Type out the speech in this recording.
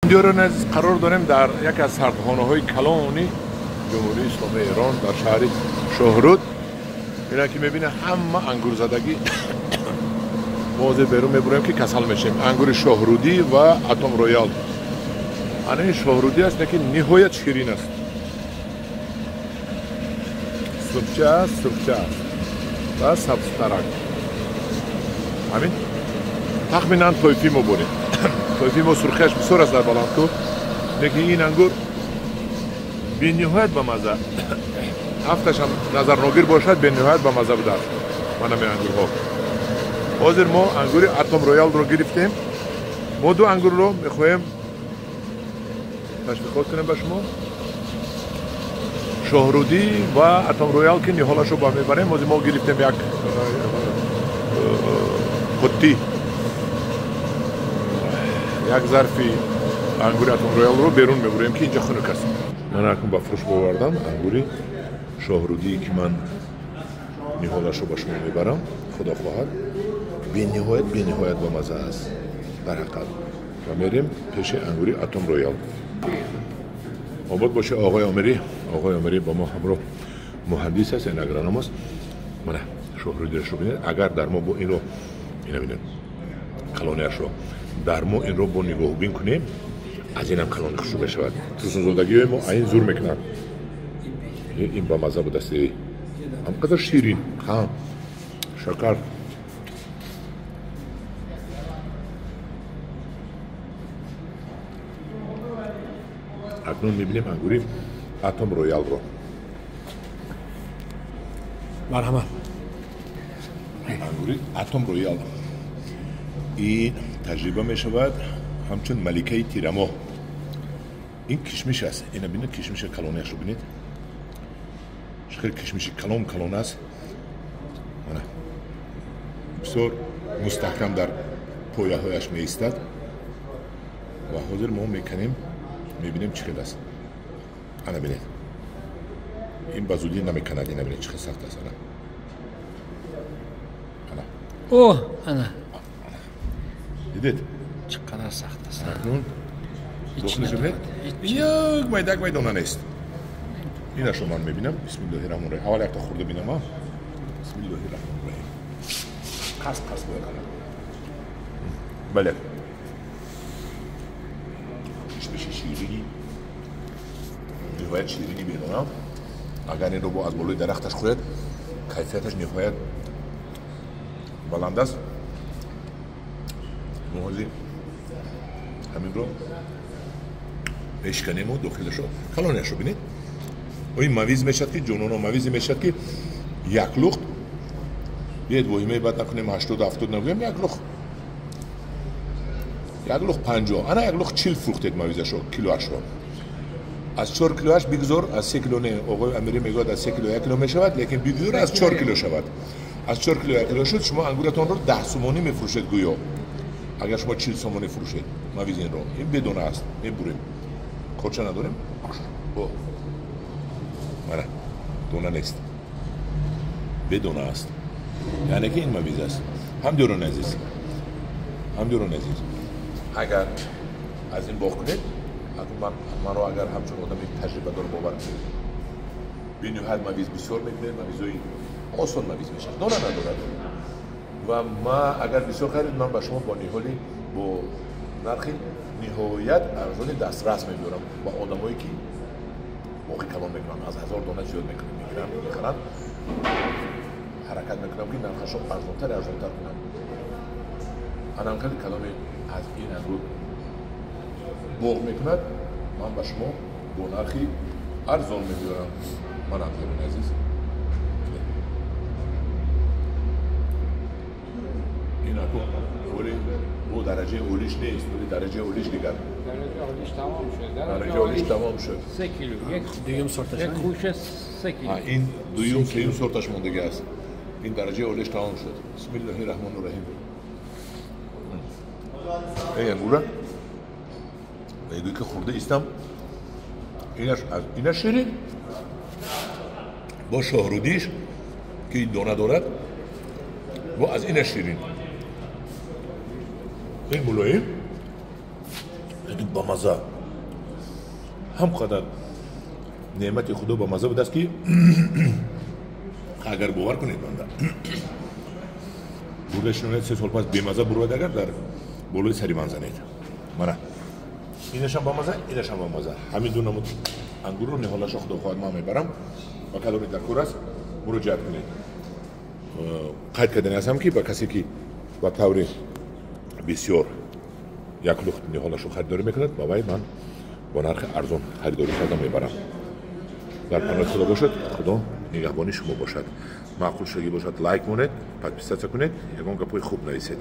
Диёрони азиз, қарор дорем дар яке аз сардхонаҳои калони Ҷумҳурии Исломии Эрон дар шаҳри Шоҳруд. Ина ки мебинед, ҳама ангурзадагӣ. Мо ҳозир берун мебурем, ки касал мешем. Ангури Шоҳрудӣ ва Атом Роял. Ана ин Шоҳрудӣ аст, лекин ниҳоят ширин аст. Сурхча аст, сурхча аст ва сабзтарак. Ҳамин тахминан тойфи мо бурем. Тойфи мо сурхиаш бисёр аст дар Баландкӯҳ, лекин ин ангур бениҳоят ба мазза. Ҳафташам назарногир бошад, бениҳоят ба мазза будааст. Мана ме ангурҳо. Ҳозир мо ангури Атом Роялро гирифтем. Мо ду ангурро мехоҳем ташвиқот кунем ба шумо. Шоҳрудӣ ва Атом Роял, ки ниҳолашро ба мебарем. Ҳозир мо гирифтем як қуттӣ, як зарфи ангури Атом Роялро берун мебурем, ки инҷа хунук аст. Ман акнун ба фурӯш бовардам ангури Шоҳрудӣ, ки ман ниҳолашро ба шумо мебарам. Худо хоҳад, бениҳоят бениҳоят ба мазза аст дар ҳақиқат. Ва мерем пеши ангури Атом Роял. Обод боше оғои Омирӣ. Оғои Омирӣ ба мо ҳамроҳ муҳандис аст, яъне агроном аст. Мана Шоҳрудиашро бинед. Агар дар мо бо инро ина бинед, калониашро дар мо инро бо нигоҳубин кунем, аз инам калони хушрӯ мешавад. Турсунзодагиҳои мо ин зур мекунанд. Ин ба мазза будааст, ҳамқадар ширин, ҳам шакар. Акнун мебинем ангури Атом Роялро. Марҳамат. Ангури Атом Роял ин таҷриба мешавад ҳамчун маликаи тирамоҳ. Ин кишмиш аст. Ина бинед, кишмиши калониашро бинед. Хеле кишмиши калон калон аст. Мана бисёр мустаҳкам дар пояҳояш меистад. Ва ҳозир мо меканем, мебинем чӣ хел аст. Ана бинед, ин ба зудӣ намеканад. Ина бинед, чӣ хел сахт аст. Ана, ана, о, ана дидед, чӣ қадар сахт аст. Акнун дохилашро бинед, як майда, як майдона нест. Инашро ман мебинам. Бисмиллоҳи раҳмони раҳим. Аввал якта хурда бинам. Бисмиллоҳи раҳмони раҳим. Қас қас бояд. Ана, бале, кишмиши ширини, ниҳоят ширини бедона. Агар инро бо аз болои дарахташ хӯред, кайфияташ ниҳоят баланд аст. Мо ҳозир ҳаминро мешиканему дохилашро, калониашро бинед. Ин мавиз мешавад, ки ҷононо мавизе мешавад, ки як лухт биед, воҳимаи бад накунем, 80-70 нагӯем, як лухт, як лухт 50, ана як лухт 40 фурӯхтед мавизашро, килоашро. Аз 4 килоаш бигзор, аз 3 кило не, оғои Амирӣ мегӯяд аз 3 кило 1 кило мешавад, лекин бигзор аз 4 кило шавад. Аз 4 кило 1 кило шуд, шумо ангуратонро 10 сомонӣ мефурӯшед гӯё. Агар шумо 40 сомонӣ фурӯшед мавиз инро, ин бедона аст, мебурем. Корча надорем? Мана, дона нест. Бедона аст. Яъне ки ин мавиз аст. Ҳамдиёрони азиз, ҳамдиёрони азиз, агар аз ин боғ кунед, маро агар ҳамчун одами таҷрибадор бовар кунед, бениҳоят мавиз бисёр мекунед, мавизҳои осон мавиз мешавад, дона надорад. Ва ма агар бисёр харид, ман ба шумо бо ниҳоли, бо нархи ниҳоят арзони дастрас мебиёрам ба одамое ки боғи калон мекунанд, аз 1000 дона зиёд мекунанд, мехаранд. Ҳаракат мекунам, ки нархашро арзонтар арзонтар кунам. Анам хеле каломе аз ин ангур боғ мекунад, ман ба шумо бо нархи арзон мебиёрам. Ман ҳамдиёрони азиз, ин ангур вале бо дараҷаи олиш нест, вале дараҷаи олиш дигар. Дараҷаи олиш тамом шуд. Дараҷаи олиш тамом шуд. 3 кило, як дуюм сорташ. Як хӯша 3 кило. Ин дуюм, сеюм сорташ мондагӣ аст. Ин дараҷаи олиш тамом шуд. Бисмиллоҳи раҳмони раҳим. Эй ангура, мегӯй ки хӯрда истам, инаш аз ина ширин бо Шоҳрудиш, ки дона дорад, бо аз ина ширин. Ин мулоим. Лекин бамаза. Ҳам қадар неъмати Худо бамаза будааст, ки агар бовар кунед, банда бурда шинонед, 3 сол пас бемаза бурояд, агар дар болои сари ман занед. Мана, инашам бамаза, инашам бамаза. Ҳамин ду намуд ангурро, ниҳолашо, Худо хоҳад, ман мебарам ва кадоме дар кор аст, муроҷиат кунед. Қайд кардани ҳастам, ки ба касе ки ба таври бисёр як лухт ниҳолашо харидорӣ мекунад, ба вай ман бо нархи арзон харидорӣ карда мебарам. Дар паноҳи Худо бошад, Худо нигаҳбони шумо бошад. Маъқул шудагӣ бошад, лайк монед, подписаться кунед, ягон гапҳои хуб нависед.